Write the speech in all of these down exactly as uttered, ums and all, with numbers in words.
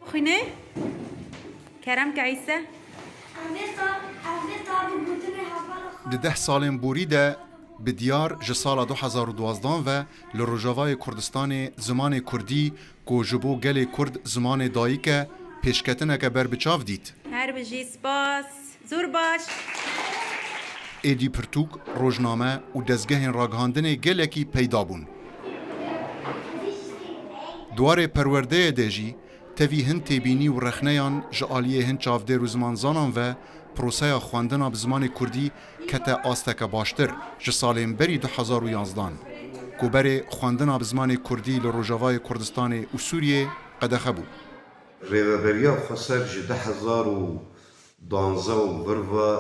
Xwîne? Kerem ke Îse. Em vê ta-, em vê tabî gotinê hevala xwe. Di deh salên borî de bi diyar ji sala du hezar û duwazdeh ve li Rojavayê Kurdistanê zimanê Kurdî ku ji bo gelê Kurd zimanê dayik e, pêşketineke ber bi çav dît. Her bijî, spas. Zor baş. Êdî pirtûk, rojname û dezgehên ragihandinê gelekî peyda bûn. Di warê perwerdeyê de jî tevî hin têbînî û rexneyan ji aliyê hin çavdêr û zimanzanan ve proseya xwendina bi zimanê kurdî kete asteke baştir ji salên berî du hezar û yazdan, ku berê xwendina bi zimanê kurdî li Rojavayê Kurdistanê û Sûriyê qedexe bû. Rêveberiya Xweser ji du hezar û duwazdeh û vir ve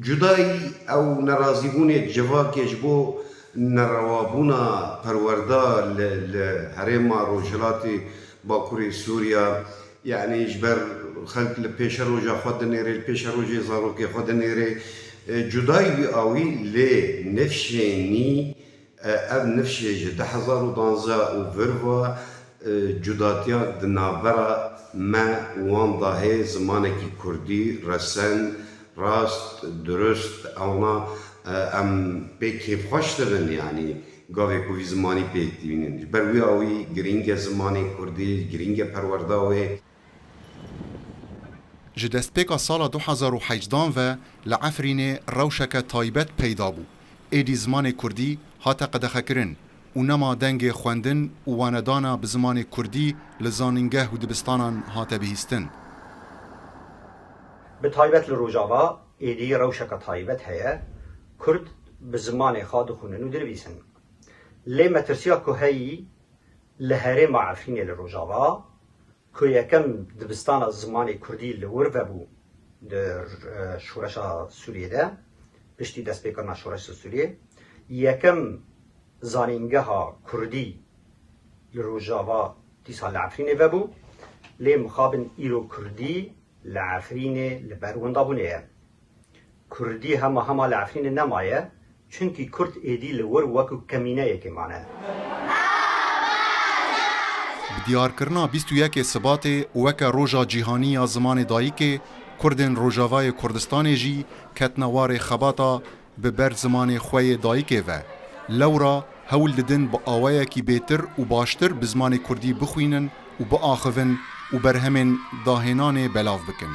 cudayî ew nerazîbûnê civakê ji bo nerewabûna perwerda li, li herêma Rojhilatê Bakurê Sûriya, yanî ji ber xelk li pêşeroja xwe dinêrê, li pêşerojê zarokê xwe dinêrê, e, cudayî wî awî lê nifşênî E, ev nifşê ji du hezar û duwazdeh û vir ve, e, cudatiya di navbera me û wan de heye, zimanekî kurdî resen, rast, durust, ewna, e, em pê kêfxweş dibin, yanî gavê ku vî zimanî pêk dibînin. Ji ber wî awî girîng e zimanê kurdî, girîng e perwerda wê. Ji destpêka sala du hezar û hejdan ve li Efrînê rewşeke taybet peyda bû. Êdî zimanê kurdî hate qedexekirin û nema dengê xwendin û wanedana bi zimanê kurdî li zanîngeh û dibistanan hate bihîstin. Bi taybet li Rojava êdî rewşeke taybet heye. Kurd bi zimanê xwe dixwînin û dinivîsin. Lê metirsiya ku heyî li herêma Efrînê li Rojava, ku yekem dibistana zimanê kurdî li wir vebû di, e, şoreşa Sûriyê de, piştî destpêkirina şoreşa Sûriyê, yekem zanîngeha kurdî li Rojava dîsa li Efrînê vebû, lê mixabin îro kurdî li Efrînê li ber wendabûnê ye. Kurdî hema hema li Efrînê nemaye, çunkî Kurd êdî li wir wekî kemîneyekê mane. Bi diyarkirina bîst û yekê Sibatê weke Roja Cîhanî ya Zimanê Dayikê, Kurdên Rojavayê Kurdistanê jî ketine warê xebata bi ber zimanê xwe yê dayikê ve. Lewra hewl didin bi awayekî bêtir û baştir bi zimanê kurdî bixwînin û biaxivin û berhemên dahênanê belav bikin.